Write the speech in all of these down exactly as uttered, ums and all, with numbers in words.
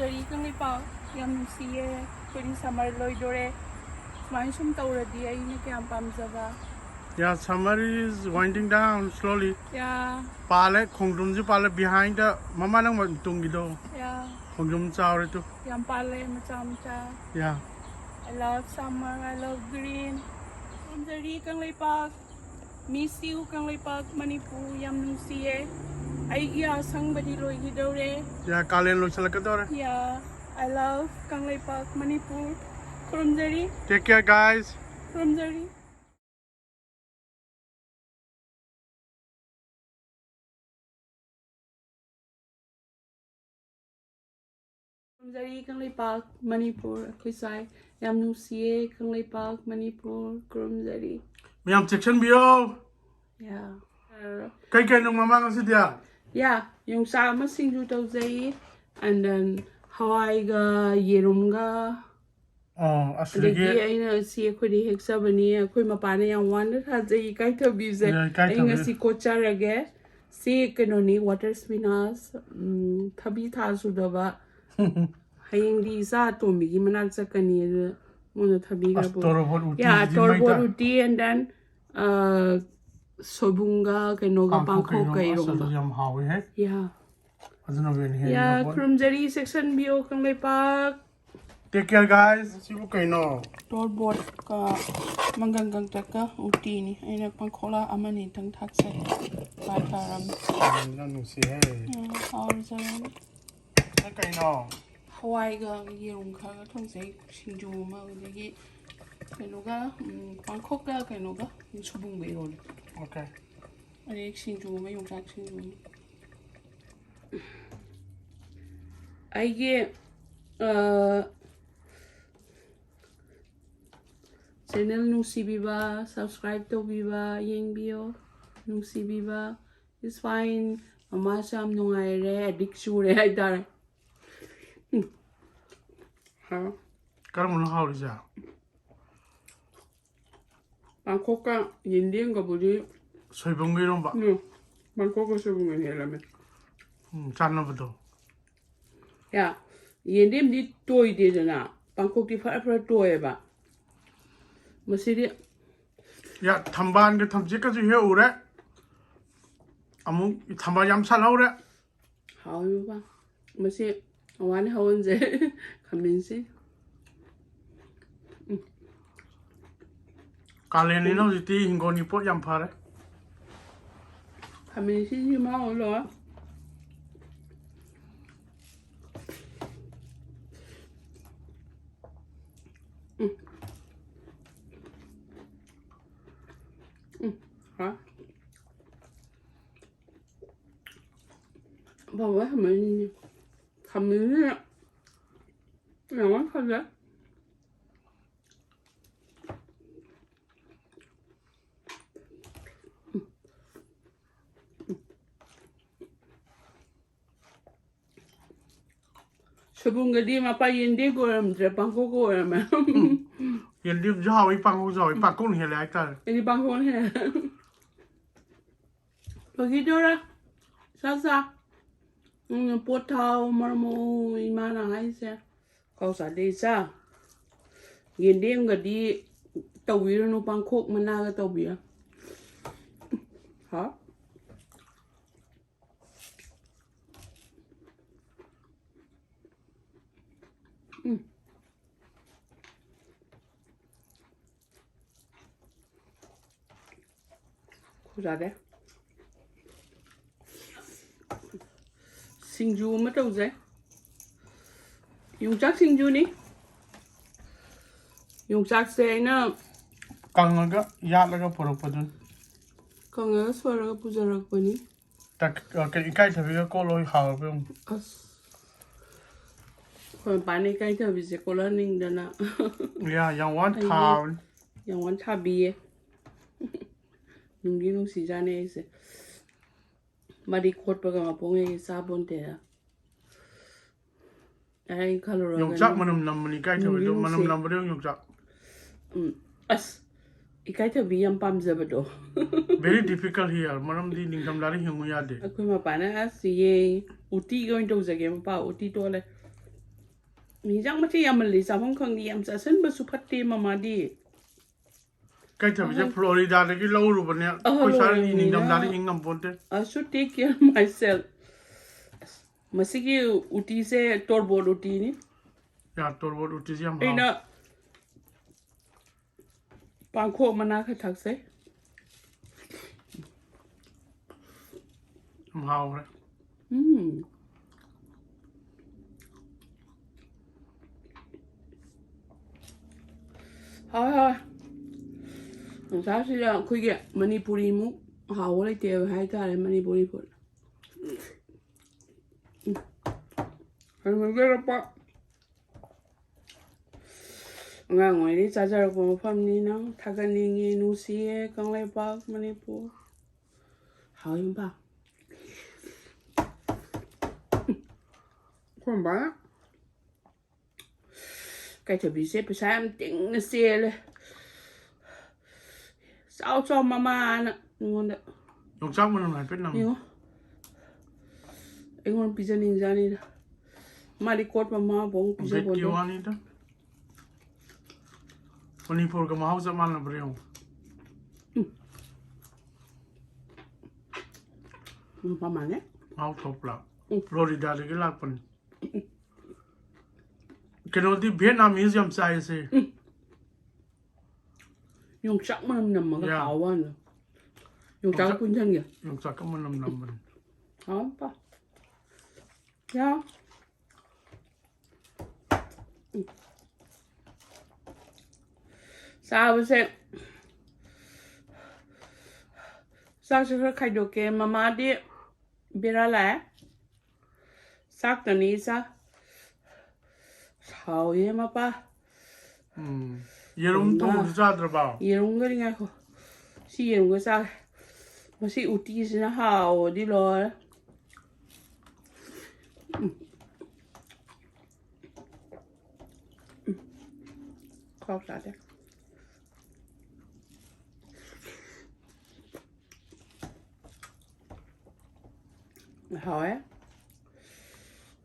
ꯈꯨꯔꯨꯝꯖꯔꯤ ꯀꯪꯂꯩꯄꯥꯛ, ꯌꯥꯝ ꯅꯨꯡꯁꯤꯌꯦ꯫ ꯑꯩꯈꯣꯏꯗꯤ summer ꯂꯣꯏꯗꯣꯔꯦ꯫ ꯁꯨꯃꯥꯏꯅ ꯁꯨꯝ ꯇꯧꯔꯗꯤ ꯑꯩꯅ ꯀꯌꯥꯝ ꯄꯥꯝꯖꯕ꯫ Yeah, summer is winding down slowly. Yeah, ꯄꯥꯜꯂꯦ, ꯈꯣꯡꯗ꯭ꯔꯨꯝꯁꯨ ꯄꯥꯜꯂꯦ, behind ꯗ ꯃꯃꯥ ꯅꯪ ꯇꯨꯡꯒꯤꯗꯣ yeah. ꯈꯣꯡꯗ꯭ꯔꯨꯝ ꯆꯥꯎꯔꯦ ꯇꯨ꯫ ꯌꯥꯝ ꯄꯥꯜꯂꯦ, ꯃꯆꯥ ꯃꯆꯥ꯫ Yeah. I love summer, I love green. ꯈꯨꯔꯨꯝꯖꯔꯤ Kangleipak, miss you Kangleipak Manipur, ꯌꯥꯝ ꯅꯨꯡꯁꯤꯌꯦ꯫ ꯑꯩꯒꯤ ꯑꯁꯪꯕꯗꯤ ꯂꯣꯏꯈꯤꯗꯧꯔꯦ꯫ Yeah, Kalen ꯂꯣꯏꯁꯤꯜꯂꯛꯀꯗꯧꯔꯦ꯫ Yeah, I love Kangleipak Manipur. ꯈꯨꯔꯨꯝꯖꯔꯤ, Take care, guys. ꯈꯨꯔꯨꯝꯖꯔꯤ꯫ ꯈꯨꯔꯨꯝꯖꯔꯤ Kangleipak Manipur ꯑꯩꯈꯣꯏ ꯁꯥꯏ꯫ ꯌꯥꯝ ꯅꯨꯡꯁꯤꯌꯦ ꯀꯪꯂꯩꯄꯥꯛ ꯃꯅꯤꯄꯨꯔ, ꯈꯨꯔꯨꯝꯖꯔꯤ꯫ ꯃꯌꯥꯝ ꯆꯦꯛꯁꯤꯟꯕꯤꯌꯣ꯫ Yeah. ꯀꯩ ꯀꯩꯅꯣ ꯃꯃꯥ ꯉꯁꯤꯗꯤ? Yeah, ꯌꯣꯡꯆꯥꯛ ꯑꯃ ꯁꯤꯡꯖꯨ ꯇꯧꯖꯩ, and then ꯍꯋꯥꯏꯒ ꯌꯦꯔꯨꯝꯒ꯫ ꯑꯣ, ꯑꯁꯤꯗꯒꯤ ꯑꯗꯒꯤ ꯑꯩꯅ ꯁꯤ ꯑꯩꯈꯣꯏꯗꯤ ꯍꯦꯛꯆꯕꯅꯤ, ꯑꯩꯈꯣꯏ ꯃꯄꯥꯅ ꯌꯥꯝ ꯋꯥꯅ ꯊꯥꯖꯩ ꯏꯀꯥꯏꯊꯕꯤꯁꯦ꯫ Yeah, ꯏꯀꯥꯏꯊꯕꯤ꯫ ꯑꯩ ꯉꯁꯤ ꯀꯣꯠꯆꯔꯒꯦ꯫ ꯁꯤ ꯀꯩꯅꯣꯅꯤ, water spinach, ꯎꯝ, ꯊꯕꯤ ꯊꯥ ꯁꯨꯗꯕ꯫ ꯍꯌꯦꯡꯗꯤ ꯏꯆꯥ ꯑꯇꯣꯝꯕꯤꯒꯤ ꯃꯅꯥꯛ ꯆꯠꯀꯅꯤ, ꯑꯗꯨ ꯃꯉꯣꯟꯗ ꯊꯕꯤ ꯈꯔ ꯑꯁ, ꯄꯨꯔꯛ-, ꯇꯣꯔꯣꯕꯣꯠ ꯎꯇꯤ yeah, ꯁꯤꯗꯤ ꯇꯣꯔꯕꯣꯠ ꯃꯩꯗ꯫ ꯎꯇꯤ, and then, uh, ꯁꯣꯏꯕꯨꯝꯒ ꯀꯩꯅꯣꯒ, ꯄꯥꯡꯈꯣꯛ ꯀꯩꯅꯣ, ꯑꯁ, ꯀꯩꯔꯣꯝꯒ꯫ ꯑꯗꯨ ꯌꯥꯝ ꯍꯥꯎꯋꯦꯍꯦ꯫ Yeah. ꯑꯗꯨꯅ ꯍꯦꯟꯅ ꯍꯦꯟꯅ Yeah, ꯍꯥꯎꯕ꯫ ꯈꯨꯔꯨꯝꯖꯔꯤ, ꯆꯦꯛꯁꯟꯕꯤꯌꯣ ꯀꯪꯂꯩꯄꯥꯛ꯫ Take care, guys. ꯁꯤꯕꯨ ꯀꯩꯅꯣ? ꯇꯣꯔꯕꯣꯠꯀ ꯃꯪꯒꯟ ꯀꯪꯇꯛꯀ ꯎꯇꯤꯅꯤ꯫ ꯑꯩꯅ ꯄꯥꯡꯈꯣꯛꯂꯥ ꯑꯃꯅꯤꯇꯪ ꯊꯥꯛꯆꯩ꯫ ꯄꯥꯊꯔꯝ꯫ ꯌꯥꯝꯅ ꯅꯨꯡꯁꯤꯍꯦ꯫ ꯎꯝ, ꯍꯥꯎꯖꯔꯅꯤ꯫ ꯁꯤ ꯀꯩꯅꯣ? ꯍꯋꯥꯏꯒ ꯌꯦꯔꯨꯝ ꯈꯔꯒ ꯊꯣꯡꯖꯩ꯫ ꯁꯤꯡꯖꯨ ꯑꯃ, ꯑꯗꯒꯤ ꯀꯩꯅꯣꯒ, ꯎꯝ, ꯄꯥꯡꯈꯣꯛꯀ ꯀꯩꯅꯣꯒ ꯁꯣꯏꯕꯨꯝꯒ ꯏꯔꯣꯜꯂꯦ꯫ Okay. ꯑꯗꯩ ꯁꯤꯡꯖꯨ ꯑꯃ, ꯌꯣꯡꯆꯥꯛ ꯁꯤꯡꯖꯨ ꯑꯃ꯫ ꯑꯩꯒꯤ, ꯑ, channel ꯅꯨꯡꯁꯤꯕꯤꯕ, subscribe ꯇꯧꯕꯤꯕ, ꯌꯦꯡꯕꯤꯌꯣ, ꯅꯨꯡꯁꯤꯕꯤꯕ, it's fine꯫ ꯃꯃꯥꯁꯨ ꯌꯥꯝ ꯅꯨꯡꯉꯥꯏꯔꯦ, addict ꯆꯨꯔꯦ ꯍꯥꯏꯇꯥꯔꯦ꯫ ꯎꯝ꯫ ꯍꯥꯎ꯫ ꯀꯔꯝꯕꯅꯣ ꯍꯥꯎꯔꯤꯁꯦ? ꯄꯥꯡꯈꯣꯛꯀ ꯌꯦꯟꯗꯦꯝꯒꯕꯨꯗꯤ, ꯁꯣꯏꯕꯨꯝꯒ ꯏꯔꯣꯝꯕ꯫ ꯎꯝ, ꯄꯥꯡꯈꯣꯛꯀ ꯁꯣꯏꯕꯨꯝꯒꯅ ꯍꯦꯜꯂꯝꯃꯦ꯫ ꯎꯝ, ꯆꯥꯟꯅꯕꯗꯣ꯫ Yeah. ꯌꯦꯟꯗꯦꯝꯗꯤ ꯇꯣꯏꯗꯦꯗꯅ, ꯄꯥꯡꯈꯣꯛꯇꯤ ꯐꯔ ꯐꯔ ꯇꯣꯏꯑꯦꯕ꯫ ꯃꯁꯤꯗꯤ ꯌꯥ, ꯊꯝꯕꯥꯜꯒ ꯊꯝꯆꯦꯠꯀꯁꯨ ꯍꯦꯛꯎꯔꯦ꯫ ꯑꯃꯨꯛ ꯊꯝꯕꯥꯜ ꯌꯥꯝ ꯁꯥꯠꯍꯧꯔꯦ꯫ ꯍꯥꯎꯋꯦꯕ꯫ ꯃꯁꯤ ꯋꯥꯅ ꯍꯧꯍꯟꯁꯦ꯫ ꯈꯥꯃꯦꯟꯁꯤ꯫ ꯎꯝ꯫ ꯀꯥꯂꯦꯟꯅꯤꯅ ꯍꯧꯖꯤꯛꯇꯤ ꯍꯤꯡꯒꯣꯜꯒꯤ ꯄꯣꯠ ꯌꯥꯝ ꯐꯔꯦ꯫ ꯈꯥꯃꯦꯟꯁꯤꯟꯁꯤ ꯃꯍꯥꯎ ꯂꯣꯏ꯫ ꯎꯝ꯫ ꯎꯝ꯫ ꯍꯥ꯫ ꯕꯕꯥ ꯈꯥꯃꯦꯟꯁꯤꯟꯁꯤ꯫ ꯈꯥꯃꯦꯟꯁꯤꯅ ꯌꯥꯝ ꯐꯖꯩ꯫ ꯁꯣꯏꯕꯨꯝꯒꯗꯤ ꯃꯄꯥ ꯌꯦꯟꯗꯦꯝꯒ ꯑꯣꯏꯔꯝꯗ꯭ꯔꯦ, ꯄꯥꯡꯈꯣꯛꯀ ꯑꯣꯏꯔꯝꯃꯦ꯫ ꯌꯦꯟꯗꯦꯝꯁꯨ ꯍꯥꯎꯏ, ꯄꯥꯡꯈꯣꯛꯁꯨ ꯍꯥꯎꯏ, ꯄꯥꯡꯈꯣꯛꯅ ꯍꯦꯜꯂꯦ ꯍꯥꯏꯇꯥꯔꯦ꯫ ꯑꯩꯗꯤ ꯄꯥꯡꯈꯣꯛꯅ ꯍꯦꯜꯂꯦ꯫ ꯐꯥꯒꯤꯗꯧꯔꯥ? ꯆꯥ ꯆꯥ꯫ ꯎꯝ, ꯄꯣꯠ ꯊꯥꯎ ꯃꯔꯝ ꯃꯣꯛ ꯏꯃꯥꯅ ꯍꯥꯏꯁꯦ꯫ ꯀꯥꯎ ꯆꯥꯗꯦ ꯏꯆꯥ꯫ ꯌꯦꯟꯗꯦꯝꯒꯗꯤ ꯇꯧꯕꯤꯔꯨꯅꯨ, ꯄꯥꯡꯈꯣꯛ ꯃꯅꯥꯒ ꯇꯧꯕꯤꯌꯨ꯫ ꯍꯥ? ꯎꯝ꯫ ꯈꯨꯖꯥꯗꯦ꯫ ꯁꯤꯡꯖꯨ ꯑꯃ ꯇꯧꯖꯩ꯫ ꯌꯣꯡꯆꯥꯛ ꯁꯤꯡꯖꯨꯅꯤ꯫ ꯌꯣꯡꯆꯥꯛꯁꯦ ꯑꯩꯅ ꯀꯪꯉꯒ ꯌꯥꯠꯂꯒ ꯄꯨꯔꯛꯄꯗꯨꯅꯤ꯫ ꯀꯪꯉꯒ ꯁꯣꯏꯔꯒ ꯄꯨꯖꯔꯛꯄꯅꯤ꯫ ꯇꯛ-, ꯑ, ꯀꯩ, ꯏꯀꯥꯏꯊꯕꯤꯒ ꯀꯣꯠꯂꯣ, ꯍꯥꯎꯔꯕ ꯌꯦꯡꯉꯨ꯫ ꯑꯁ꯫ ꯑꯩꯈꯣꯏ ꯃꯄꯥꯅ ꯏꯀꯥꯏꯊꯕꯤꯁꯦ ꯀꯣꯠꯍꯟꯅꯤꯡꯗꯅ ꯌꯥ, ꯌꯥꯝ ꯋꯥꯅ ꯑꯩꯒꯤ ꯊꯥꯕꯅꯤ꯫ ꯌꯥꯝ ꯋꯥꯅ ꯊꯥꯕꯤꯌꯦ꯫ ꯅꯨꯡꯗꯤ ꯅꯨꯡꯁꯤꯖꯥꯠꯅꯤ ꯑꯩꯁꯦ꯫ ꯃꯥꯗꯤ ꯈꯣꯠꯄꯒ ꯃꯄꯨꯡ ꯍꯦꯛ ꯆꯥꯄꯣꯟꯇꯦꯗ꯫ ꯑꯩ ꯈꯜꯂꯨꯔꯒ ꯌꯣꯡꯆꯥꯛ ꯃꯅꯝ ꯅꯝꯕꯅꯤ, ꯏꯀꯥꯏꯊꯕꯤꯗꯣ꯫ ꯅꯨꯡꯗꯤ ꯃꯅꯝ ꯅꯨꯡꯁꯤ꯫ ꯅꯝꯕꯗꯣ ꯌꯣꯡꯆꯥꯛ꯫ ꯎꯝ꯫ ꯑꯁ, ꯏꯀꯥꯏꯊꯕꯤ ꯌꯥꯝ ꯄꯥꯝꯖꯕꯗꯣ꯫ Very difficult here, ꯃꯔꯝꯗꯤ ꯅꯤꯡꯊꯝꯊꯥꯗ ꯍꯤꯡꯉꯨ ꯌꯥꯗꯦ꯫ ꯑꯩꯈꯣꯏ ꯃꯄꯥꯅ ꯑꯁ ꯌꯦ ꯎꯇꯤꯒ ꯑꯣꯏꯅ ꯇꯧꯖꯒꯦ, ꯃꯄꯥ ꯎꯇꯤ ꯇꯣꯜꯂꯦ꯫ ꯍꯤꯟꯖꯥꯡ ꯃꯊꯦꯜ ꯌꯥꯝꯃꯜꯂꯤ, ꯆꯥꯐꯝ ꯈꯪꯗꯦ, ꯌꯥꯝ ꯆꯥꯁꯟꯕꯁꯨ ꯐꯠꯇꯦ ꯃꯃꯥꯗꯤ꯫ ꯀꯩꯊꯕꯤꯁꯦ ꯑꯍꯣꯏ꯫ ꯐ꯭ꯂꯣꯔꯤꯗꯥꯗꯒꯤ ꯂꯧꯔꯨꯕꯅꯦ꯫ ꯑꯍꯣꯏ, ꯑꯩꯈꯣꯏ ꯁ꯭ꯋꯥꯏꯗ ꯂꯧꯔꯨꯕꯅꯤꯅ꯫ ꯅꯤꯡꯊꯝꯊꯥꯗ ꯍꯤꯡ ꯉꯝꯄꯣꯟꯇꯦ꯫ I should take care myself. ꯃꯁꯤꯒꯤ ꯎꯇꯤꯁꯦ ꯇꯣꯔꯕꯣꯠ ꯎꯇꯤꯅꯤ꯫ ꯌꯥ, ꯇꯣꯔꯕꯣꯠ ꯎꯇꯤꯁꯦ ꯌꯥꯝ ꯑꯩꯅ ꯍꯥꯎ꯫ ꯄꯥꯡꯈꯣꯛ ꯃꯅꯥ ꯈꯔ ꯊꯥꯛꯆꯩ꯫ ꯌꯥꯝ ꯍꯥꯎꯈ꯭ꯔꯦ꯫ ꯎꯝ꯫ ꯍꯥꯎꯋꯦ, ꯍꯥꯎꯋꯦ꯫ ꯉꯁꯥꯏꯁꯤꯗ ꯑꯩꯈꯣꯏꯒꯤ ꯃꯅꯤꯄꯨꯔꯤꯃꯨꯛ ꯍꯥꯎꯕ ꯂꯩꯇꯦ ꯍꯥꯏꯇꯥꯔꯦ, ꯃꯅꯤꯄꯨꯔꯤ food꯫ ꯎꯝ꯫ ꯀꯩꯅꯣ ꯌꯣꯜꯂꯛꯄ꯫ ꯑꯉꯥꯡ ꯑꯣꯏꯔꯤꯉꯩ ꯆꯥꯖꯔꯛꯄ ꯃꯐꯝꯅꯤ꯫ ꯅꯪ ꯊꯥꯒꯠꯅꯤꯡꯉꯤ, ꯅꯨꯡꯁꯤꯌꯦ, ꯀꯪꯂꯩꯄꯥꯛ, ꯃꯅꯤꯄꯨꯔ꯫ ꯍꯥꯎꯏ ꯏꯝꯐꯥꯜ꯫ ꯑꯩꯈꯣꯏ ꯕꯥꯅ ꯀꯩꯊꯕꯤꯁꯦ ꯄꯩꯁꯥ ꯌꯥꯝ ꯇꯤꯡꯅ ꯆꯦꯜꯂꯦ꯫ ꯆꯥꯎ ꯆꯥꯎ ꯃꯃꯥꯅ ꯑꯩꯉꯣꯟꯗ꯫ ꯌꯣꯡꯆꯥꯛ ꯃꯅꯝ ꯍꯥꯏꯐꯦꯠ ꯅꯝ꯫ ꯌꯦꯡꯉꯣ꯫ ꯑꯩꯉꯣꯟꯗ ꯄꯤꯖꯅꯤꯡꯖꯥꯅꯤꯗ꯫ ꯃꯥꯗꯤ ꯀꯣꯠꯄ ꯃꯥꯕꯨ ꯑꯃꯨꯛ ꯕꯤꯠꯀꯤ ꯄꯤꯖꯄꯣꯟꯇꯦ꯫ ꯋꯥꯅꯤꯗ꯫ ꯃꯅꯤꯄꯨꯔꯒ ꯃꯍꯥꯎ ꯆꯞ ꯃꯥꯟꯅꯕ꯭ꯔꯥ ꯌꯦꯡꯉꯣ꯫ ꯎꯝ, ꯃꯥꯟꯅꯦ꯫ ꯃꯍꯥꯎ ꯊꯣꯛꯄ꯭ꯔꯥ? ꯎꯝ꯫ ꯐ꯭ꯂꯣꯔꯤꯗꯥꯗꯒꯤ ꯂꯥꯛꯄꯅꯤ꯫ ꯀꯩꯅꯣꯗꯤ ꯚꯤꯌꯦꯠꯅꯥꯃꯤꯁ ꯌꯥꯝ ꯆꯥꯏꯁꯦ꯫ ꯎꯝ꯫ ꯌꯣꯡꯆꯥꯛ ꯃꯅꯝ ꯅꯝꯃꯒ ꯌꯥ꯫ ꯍꯥꯎꯕ ꯋꯥꯅꯤ꯫ ꯌꯣꯡꯆꯥꯛ ꯌꯣꯡꯆꯥꯛ ꯄꯨꯟꯁꯤꯟꯒꯦ꯫ ꯌꯣꯡꯆꯥꯛꯀ ꯃꯅꯝ ꯅꯝꯕꯅꯤ꯫ ꯍꯥꯎꯕ꯫ ꯌꯥ꯫ ꯎꯝ꯫ ꯆꯥꯕꯁꯦ, ꯆꯥꯛꯁꯦ ꯈꯔ ꯈꯥꯏꯗꯣꯛꯀꯦ꯫ ꯃꯃꯥꯗꯤ ꯕꯦꯔꯥ ꯂꯥꯛꯑꯦ꯫ ꯆꯥꯛꯇꯅꯤ ꯆꯥ꯫ ꯍꯥꯎꯏꯍꯦ ꯃꯄꯥ꯫ ꯎꯝ꯫ ꯌꯦꯔꯨꯝ ꯏꯃꯥ꯫ ꯊꯣꯡꯕꯁꯨ ꯆꯥꯗ꯭ꯔꯕꯣ? ꯌꯦꯔꯨꯝꯒꯗꯤ ꯉꯥꯏꯈꯣ꯫ ꯁꯤ ꯌꯦꯔꯨꯝꯒ ꯆꯥꯒꯦ꯫ ꯃꯁꯤ ꯎꯇꯤꯁꯤꯅ ꯍꯥꯎꯕꯗꯤ ꯂꯣꯏꯔꯦ꯫ ꯎꯝ꯫ ꯎꯝ꯫ ꯈꯥꯎ ꯆꯥꯗꯦ꯫ ꯍꯥꯎꯋꯦ꯫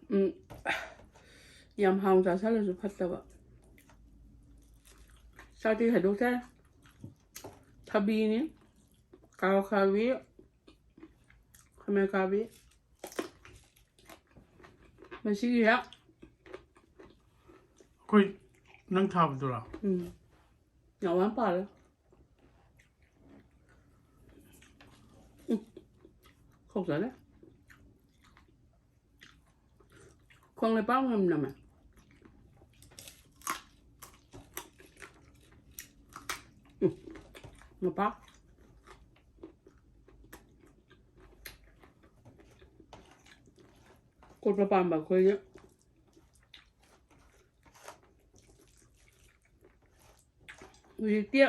ꯎꯝ꯫ ꯌꯥꯝ ꯍꯥꯎꯅ ꯆꯥꯁꯜꯂꯁꯨ ꯐꯠꯇꯕ꯫ ꯆꯥꯛꯇꯤ ꯈꯥꯏꯗꯣꯛꯇꯔꯦ꯫ ꯊꯕꯤꯅꯤ, ꯀꯥꯔꯣꯠ ꯑꯈꯥꯕꯤ, ꯈꯥꯃꯦꯟ ꯑꯈꯥꯕꯤ꯫ ꯃꯁꯤꯒꯤ ꯍꯦꯛ ꯑꯩꯈꯣꯏ ꯅꯪ ꯊꯥꯕꯗꯨꯔꯥ? ꯎꯝ꯫ ꯌꯥꯝ ꯋꯥꯅ ꯄꯥꯜꯂꯦ꯫ ꯎꯝ꯫ ꯈꯣꯛ ꯆꯥꯅꯦ꯫ ꯈꯣꯡ ꯂꯩꯄꯥꯛ ꯃꯅꯝ ꯅꯝꯃꯦ꯫ ꯎꯝ꯫ ꯃꯄꯥ꯫ ꯀꯣꯠꯄ ꯄꯥꯝꯕ ꯑꯩꯈꯣꯏꯒꯤ꯫ ꯍꯧꯖꯤꯛꯇꯤ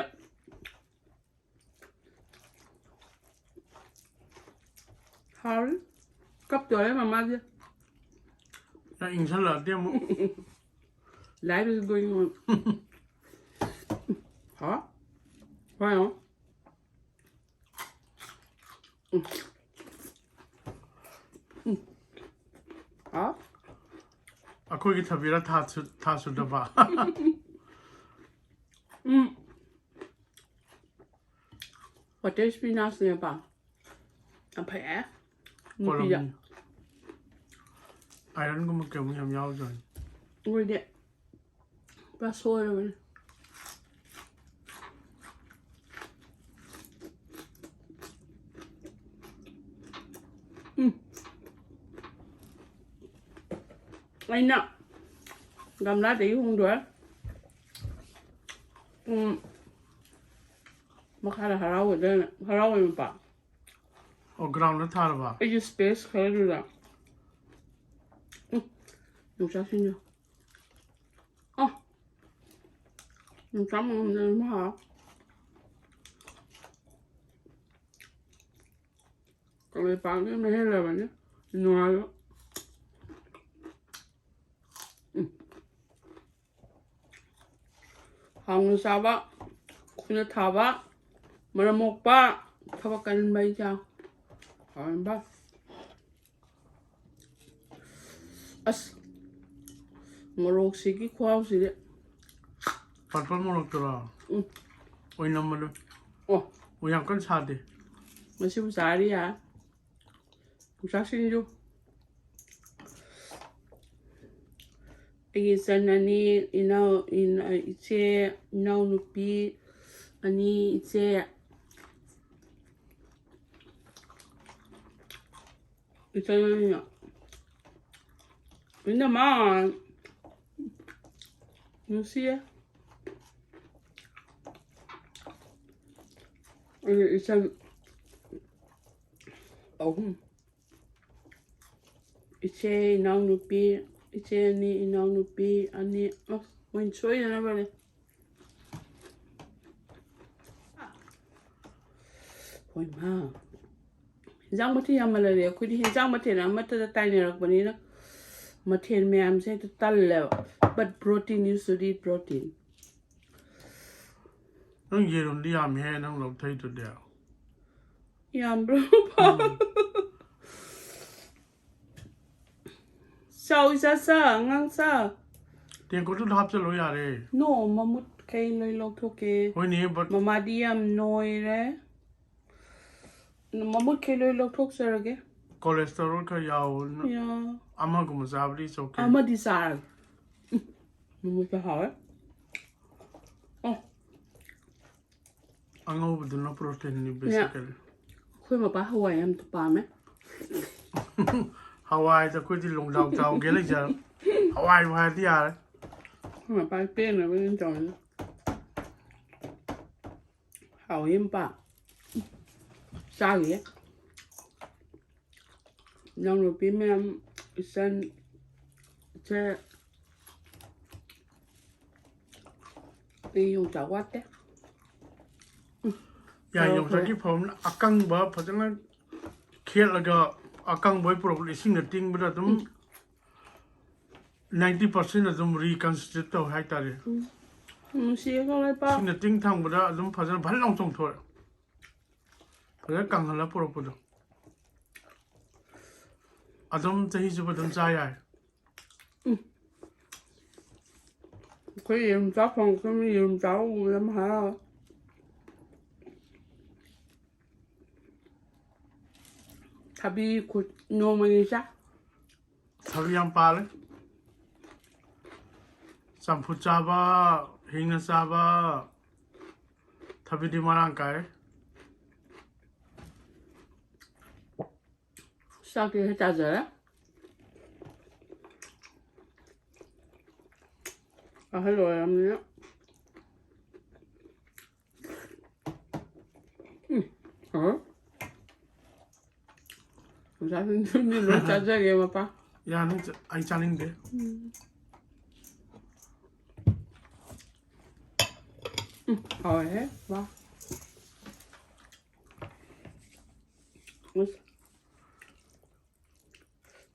ꯍꯥꯎꯔꯤ꯫ ꯀꯞꯇꯣꯔꯦ ꯃꯃꯥꯁꯦ꯫ ꯅꯪ ꯏꯪꯁꯜꯂꯛꯑꯗꯤ ꯑꯃꯨꯛ꯫ Life is going on. ꯍꯥ? ꯍꯣꯏ, ꯍꯣꯏ꯫ ꯎꯝ꯫ ꯎꯝ꯫ ꯍꯥ? ꯑꯩꯈꯣꯏꯒꯤ ꯊꯕꯤꯔ ꯊꯥ ꯁꯨ-, ꯊꯥ ꯁꯨꯗꯕ꯫ ꯎꯝ꯫ Hotel spinachꯅꯦꯕ꯫ ꯌꯥꯝ ꯐꯩꯌꯦ꯫ ꯅꯨꯄꯤꯗ꯫ ꯀꯣꯂꯝꯅꯤ꯫ Ironꯒꯨꯝꯕ ꯀꯩꯒꯨꯝꯕ ꯌꯥꯝ ꯌꯥꯎꯖꯥꯠꯅꯤ꯫ ꯑꯩꯈꯣꯏꯗꯤ ꯄꯨꯔꯥ ꯁꯣꯏꯔꯕꯅꯤ꯫ ꯎꯝ꯫ ꯑꯩꯅ ꯒꯝꯂꯥꯗꯒꯤ ꯍꯣꯡꯗꯣꯛꯑꯦ꯫ ꯎꯝ꯫ ꯃꯈꯥꯗ ꯍꯔꯥꯎꯒꯗ꯭ꯔꯅ, ꯍꯔꯥꯎꯋꯦ ꯃꯄꯥ꯫ ꯑꯣ, groundꯗ ꯊꯥꯔꯕ? ꯑꯩꯁꯨ space ꯈꯔꯗꯨꯗ꯫ ꯎꯝ, ꯌꯣꯡꯆꯥꯛꯁꯤꯡꯁꯦ꯫ ꯑ, ꯌꯣꯡꯆꯥꯛ ꯃꯔꯨꯝꯁꯦ ꯑꯗꯨꯝ ꯍꯥꯎ꯫ ꯀꯪꯂꯩꯄꯥꯛꯅ ꯏꯍꯦꯟ ꯍꯦꯜꯂꯕꯅꯤ ꯅꯨꯡꯉꯥꯏꯕ꯫ ꯎꯝ꯫ ꯍꯥꯎꯅ ꯆꯥꯕ, ꯈꯨꯠꯅ ꯊꯥꯕ, ꯃꯔꯝ ꯃꯣꯛꯄ, ꯊꯕꯛ ꯀꯟꯕ ꯏꯆꯥ꯫ ꯍꯥꯎꯔꯝꯕ꯫ ꯑꯁ, ꯃꯣꯔꯣꯛꯁꯤꯒꯤ ꯈꯨꯍꯥꯎꯁꯤꯗꯤ꯫ ꯄꯥꯐꯣꯔ ꯃꯣꯔꯣꯛꯇꯨꯔꯣ? ꯎꯝ꯫ ꯑꯣꯏꯅꯝꯕꯗꯣ꯫ ꯑꯣ꯫ ꯑꯣ, ꯌꯥꯝ ꯀꯟꯅ ꯁꯥꯗꯦ꯫ ꯃꯁꯤꯕꯨ ꯆꯥꯔꯤ ꯌꯥ꯫ ꯌꯣꯡꯆꯥꯛ ꯁꯤꯡꯖꯨ꯫ ꯑꯩꯒꯤ ꯏꯆꯟ ꯑꯅꯤ, ꯏꯅꯥꯎ, ꯏꯅꯥ-, ꯏꯆꯦ, ꯏꯅꯥꯎꯅꯨꯄꯤ ꯑꯅꯤ, ꯏꯆꯦ꯫ ꯏꯆꯟ ꯑꯅꯤ꯫ ꯏꯅꯝꯃ꯫ ꯅꯨꯡꯁꯤꯌꯦ꯫ ꯑꯩꯒꯤ ꯏꯆꯟ ꯑꯍꯨꯝ꯫ ꯏꯆꯦ, ꯏꯅꯥꯎꯅꯨꯄꯤ, ꯏꯆꯦ ꯑꯅꯤ, ꯏꯅꯥꯎꯅꯨꯄꯤ ꯑꯅꯤ꯫ ꯑꯁ, ꯃꯣꯏꯅ ꯁꯣꯏꯗꯅꯕꯅꯦ꯫ ꯍꯣꯏ ꯃꯥ꯫ ꯍꯤꯟꯖꯥꯡ ꯃꯊꯦꯜ ꯌꯥꯝꯃꯜꯂꯗꯤ ꯑꯩꯈꯣꯏꯗꯤ ꯍꯤꯟꯖꯥꯡ ꯃꯊꯦꯜ ꯑꯃꯠꯇꯗ ꯇꯥꯏꯅꯔꯛꯄꯅꯤꯅ ꯃꯊꯦꯜ ꯃꯌꯥꯝꯁꯦ ꯍꯦꯛꯇ ꯇꯜꯂꯦꯕ꯫ But protein, you should eat protein. ꯅꯪ ꯌꯦꯔꯨꯝꯗꯤ ꯌꯥꯝꯃꯤꯍꯦ, ꯅꯪ ꯂꯧꯊꯩꯗꯨꯗꯤ꯫ ꯌꯥꯝꯕ꯭ꯔꯣ? ꯆꯥꯎ, ꯏꯆꯥ, ꯆꯥ, ꯑꯉꯥꯡ ꯆꯥ꯫ ꯇꯦꯡꯀꯣꯠꯇꯨꯗ ꯍꯥꯞꯆꯜꯂꯣ ꯌꯥꯔꯦ꯫ No, ꯃꯃꯨꯠꯈꯩ ꯂꯣꯏ ꯂꯧꯊꯣꯛꯀꯦ꯫ ꯍꯣꯏꯅꯦ, but ꯃꯃꯥꯗꯤ ꯌꯥꯝ ꯅꯣꯏꯔꯦ꯫ ꯃꯃꯨꯠꯈꯩ ꯂꯣꯏ ꯂꯧꯊꯣꯛꯆꯔꯒꯦ꯫ Cholesterol ꯈꯔ ꯌꯥꯎꯕꯅ ꯌꯥ꯫ ꯑꯃꯒꯨꯝꯕ ꯆꯥꯕꯗꯤ it's okay꯫ ꯑꯃꯗꯤ ꯆꯥꯔꯒꯦ꯫ ꯎꯝ, ꯃꯃꯨꯠꯇ ꯍꯥꯎꯋꯦ꯫ ꯑꯣ꯫ ꯑꯉꯧꯕꯗꯨꯅ proteinꯅꯤ basically꯫ ꯑꯩꯈꯣꯏ ꯃꯄꯥ ꯍꯋꯥꯏ ꯌꯥꯝ ꯄꯥꯝꯃꯦ꯫ ꯍꯋꯥꯏꯗ ꯑꯩꯈꯣꯏꯗꯤ ꯂꯣꯡꯗꯥꯎ ꯆꯥꯎꯒꯦ ꯂꯩꯖꯔ꯫ ꯍꯋꯥꯏꯕꯨ ꯍꯥꯏꯔꯗꯤ ꯌꯥꯔꯦ꯫ ꯑꯩꯈꯣꯏ ꯃꯄꯥ ꯄꯦꯟꯅꯕ ꯑꯗꯨꯝ ꯇꯧꯔꯅꯤ꯫ ꯍꯥꯎꯋꯤ ꯃꯄꯥ꯫ ꯆꯥꯈꯤꯒꯦ꯫ ꯏꯅꯥꯎꯅꯨꯄꯤ ꯃꯌꯥꯝ, ꯏꯆꯟ, ꯏꯆꯦ, ꯑꯩ ꯌꯣꯡꯆꯥꯛ ꯋꯥꯠꯇꯦ꯫ ꯌꯥꯏ, ꯇꯧꯔꯛꯈ꯭ꯔꯦ꯫ ꯌꯣꯡꯆꯥꯛꯀꯤ ꯐꯕꯅ ꯑꯀꯪꯕ ꯐꯖꯅ ꯈꯦꯠꯂꯒ ꯑꯀꯪꯕ ꯄꯨꯔꯛꯄꯗ ꯏꯁꯤꯡꯗ ꯇꯤꯡꯕꯗ ꯑꯗꯨꯝ ninety percent ꯑꯗꯨꯝ reconstitute ꯇꯧꯋꯦ ꯍꯥꯏꯇꯥꯔꯦ꯫ ꯅꯨꯡꯁꯤꯌꯦꯀꯣ ꯂꯩꯄꯥꯛ꯫ ꯏꯁꯤꯡꯗ ꯇꯤꯡ ꯊꯝꯕꯗ ꯑꯗꯨꯝ ꯐꯖꯅ ꯐꯖꯅ ꯂꯥꯎ ꯆꯣꯡꯊꯣꯔꯛꯑꯦ꯫ ꯐꯖꯅ ꯀꯪꯍꯜꯂ ꯄꯨꯔꯛꯄꯗꯣ꯫ ꯑꯗꯨꯝ ꯆꯍꯤ ꯆꯨꯞꯄ ꯑꯗꯨꯝ ꯆꯥ ꯌꯥꯏ꯫ ꯑꯩꯈꯣꯏ ꯌꯦꯔꯨꯝ ꯆꯥ ꯐꯪꯉꯛꯇꯕꯅꯤ, ꯌꯦꯔꯨꯝ ꯆꯥꯕ ꯎꯕꯗ ꯌꯥꯝ ꯍꯔꯥꯎꯋꯦ꯫ ꯊꯕꯤ ꯈꯨꯠ ꯅꯣꯡꯃꯒꯤ ꯆꯥ꯫ ꯊꯕꯤ ꯌꯥꯝ ꯄꯥꯜꯂꯦ꯫ ꯆꯝꯐꯨꯠ ꯆꯥꯕ, ꯍꯤꯡꯅ ꯆꯥꯕ, ꯊꯕꯤꯗꯤ ꯃꯔꯥꯡ ꯀꯥꯏ꯫ ꯆꯥꯛꯇꯤ ꯈꯔ ꯆꯥꯖꯔꯦ꯫ ꯑꯍꯜ ꯑꯣꯏꯔꯕꯅꯤꯅ꯫ ꯎꯝ, ꯍꯥꯎꯋꯦ꯫ ꯑꯣꯖꯥꯁꯤꯡꯁꯨ ꯃꯤ ꯂꯣꯏ ꯆꯥꯖꯒꯦ, ꯃꯄꯥ꯫ ꯌꯥꯅꯤ, ꯆ-, ꯑꯩ ꯆꯥꯅꯤꯡꯗꯦ꯫ ꯎꯝ꯫ ꯎꯝ, ꯍꯥꯎꯋꯦꯍꯦ, ꯋꯥ꯫ ꯑꯁ꯫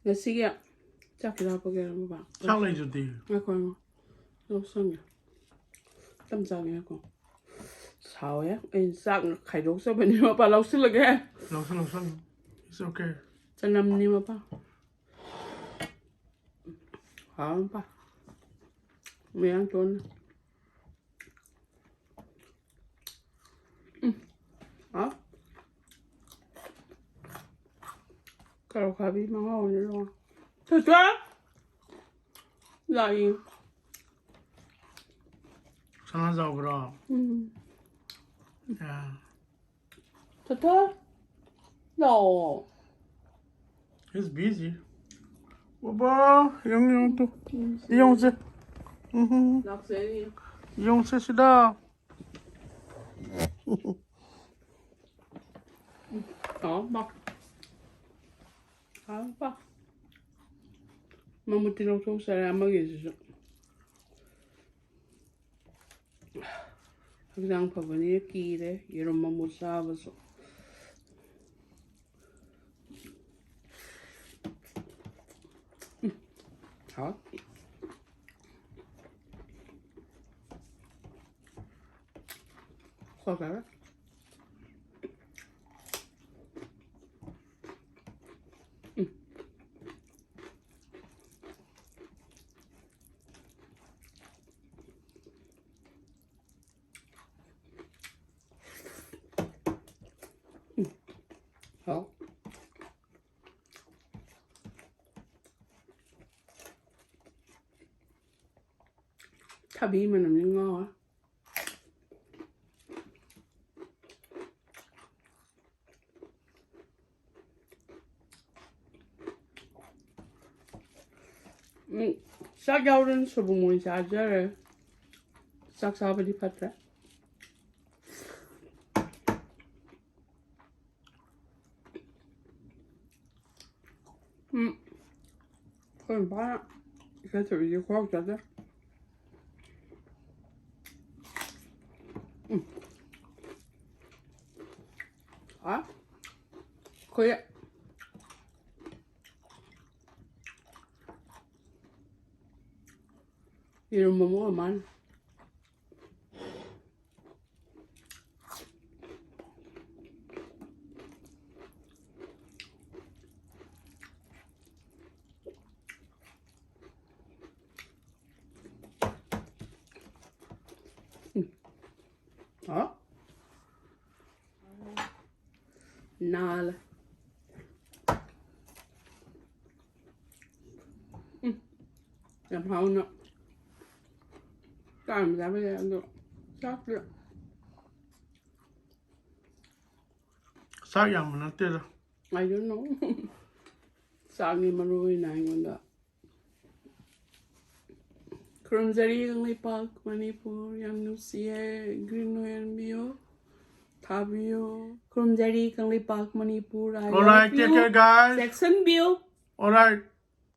ꯉꯁꯤꯒꯤ ꯆꯥꯛ ꯈꯤꯇ ꯍꯥꯞꯄꯛꯀꯦꯔꯥ, ꯃꯄꯥ? ꯆꯥꯛ ꯂꯩꯗꯨꯗꯤ꯫ ꯉꯥꯏꯈꯣ, ꯉꯥꯏꯈꯣ꯫ ꯂꯧꯁꯟꯒꯦ꯫ ꯇꯞ ꯆꯥꯒꯦ, ꯉꯥꯏꯈꯣ꯫ ꯁꯥꯎꯋꯦ꯫ ꯑꯩꯅ ꯆꯥꯛ ꯈꯥꯏꯗꯣꯛꯆꯕꯅꯤ, ꯃꯄꯥ ꯂꯧꯁꯤꯜꯂꯒꯦ꯫ ꯂꯧꯁꯜ, ꯂꯧꯁꯜ꯫ It's okay꯫ ꯆꯅꯝꯅꯤ, ꯃꯄꯥ꯫ ꯍꯥꯎ, ꯃꯄꯥ꯫ ꯃꯌꯥꯡ ꯇꯣꯟꯅ꯫ ꯎꯝ꯫ ꯍꯥꯎ꯫ ꯀꯔꯣꯠ ꯑꯈꯥꯕꯤ ꯃꯉꯥ ꯑꯣꯏꯅ ꯂꯧꯔꯣ꯫ ꯆꯣꯆꯣ! ꯂꯥꯛꯏ꯫ ꯁꯅꯥꯖꯥꯎꯕ꯭ꯔꯣ? ꯎꯝ꯫ ꯌꯥ꯫ ꯆꯣꯆꯣ! ꯂꯥꯛꯑꯣ꯫ He's busy꯫ ꯕꯥꯕꯥ, ꯌꯦꯡꯉꯨ, ꯌꯦꯡꯉꯨ ꯇꯨ꯫ ꯎꯝ꯫ ꯌꯦꯡꯉꯨꯁꯦ꯫ ꯎꯝ꯫ ꯂꯥꯛꯆꯔꯤ꯫ ꯌꯦꯡꯉꯨꯁꯦ ꯁꯤꯗ꯫ ꯍꯥꯎꯕ꯫ ꯍꯥꯎꯕ꯫ ꯃꯃꯨꯠꯇꯤ ꯂꯧꯊꯣꯛꯆꯔꯦ ꯑꯃꯒꯤꯁꯤꯁꯨ꯫ ꯍꯛꯆꯥꯡ ꯐꯕꯅꯤꯅ ꯀꯤꯔꯦ ꯌꯦꯔꯨꯝ ꯃꯃꯨꯠ ꯆꯥꯕꯁꯨ꯫ ꯎꯝ꯫ ꯍꯥꯎ꯫ ꯈꯣꯏ ꯐꯔꯦ꯫ ꯎꯝ꯫ ꯊꯕꯤ ꯃꯅꯝꯁꯤ ꯉꯥꯎꯔꯦ꯫ ꯎꯝ, ꯆꯥꯛ ꯌꯥꯎꯗꯅ ꯁꯣꯏꯕꯨꯝ ꯑꯣꯏꯅ ꯆꯥꯖꯔꯦ꯫ ꯆꯥꯛ ꯆꯥꯕꯗꯤ ꯐꯠꯇ꯭ꯔꯦ꯫ ꯎꯝ꯫ ꯑꯩꯈꯣꯏ ꯅꯨꯄꯥꯅ ꯏꯀꯥꯏꯊꯕꯤꯁꯦ ꯈꯨꯍꯥꯎ ꯆꯥꯗꯦ꯫ ꯎꯝ꯫ ꯑ? ꯑꯩꯈꯣꯏ ꯌꯦꯔꯨꯝ ꯑꯃ ꯑꯣꯏꯔ ꯃꯥꯜꯂꯦ꯫ ꯎꯝ꯫ ꯍꯥ? ꯅꯥꯜꯂꯦ꯫ ꯎꯝ꯫ ꯌꯥꯝ ꯍꯥꯎꯅ ꯆꯥꯔꯝ ꯆꯥꯕ ꯌꯥꯏ, ꯑꯗꯣ ꯆꯥꯛꯁꯦ ꯆꯥꯛ ꯌꯥꯝꯕ ꯅꯠꯇꯦꯗ꯫ I don't know꯫ ꯆꯥꯛꯅꯤ ꯃꯔꯨ ꯑꯣꯏꯅ ꯑꯩꯉꯣꯟꯗ꯫ ꯈꯨꯔꯨꯝꯖꯔꯤ ꯀꯪꯂꯩꯄꯥꯛ ꯃꯅꯤꯄꯨꯔ, ꯌꯥꯝ ꯅꯨꯡꯁꯤꯌꯦ꯫ Green ꯑꯣꯏꯍꯟꯕꯤꯌꯨ, ꯊꯥꯕꯤꯌꯨ꯫ ꯈꯨꯔꯨꯝꯖꯔꯤ Kangleipak Manipur, I love you꯫ Alright, take care, guys. ꯆꯦꯛꯁꯤꯟꯕꯤꯌꯨ꯫ Alright.